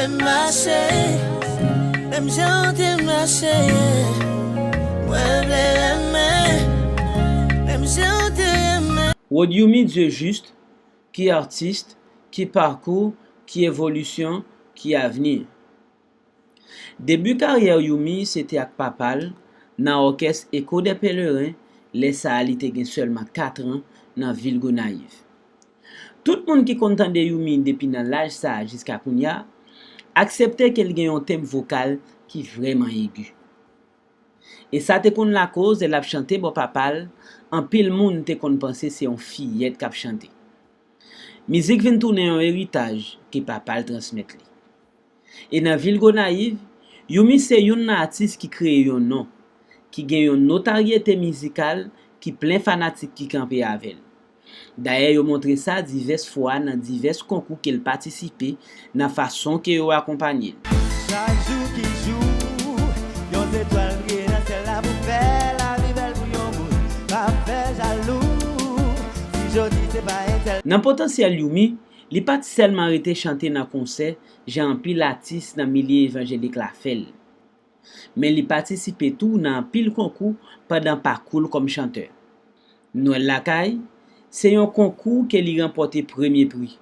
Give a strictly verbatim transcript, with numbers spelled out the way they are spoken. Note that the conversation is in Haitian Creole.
Mache, menm jan w te mache, mwen vle renmen, menm jan w te renmen. Rod Youmi Dieujuste, ki atis, ki pakou, ki evolisyon, ki avni. Debi karyè Youmi se te ak papa l nan òkès Echo des Pèlerins, lè sa a li te gen sèlman kat an, nan vil Gonayiv. Tout moun ki konn tande Youmi depi nan laj sa a jiska kounye a, aksepte ke l gen yon tenb vokal ki vrèman egi. E sa te konn lakoz lè l ap chante bò papa l, anpil moun te konn panse se yon fiyèt k ap chante. Mizik vin tounen yon eritaj ke papa l transmèt li. E nan vil Gonayiv, Youmi se youn nan atis ki kreye yon non, ki gen yon notaryete mizikal ki plen fanatik ki kanpe avè l. Dayè, yo montre sa divès fwa nan divès konkou ke l patisipe, nan fason ke yo akonpanye l. Chak jou ki jou, yon zetwal briye nan syèl la pou fè lavi bèl pou yon bout. Pa fè jalou, si jodi se pa entèl. Nan potansyèl Youmi, li pa t sèlman rete chante nan konsè, jan anpil atis nan milye evanjelik la fè l. Men li patisipe tou nan anpil konkou pandan pakou l kòm chantè. Nwèl Lakay, se yon konkou ke li ranpòte premye pri.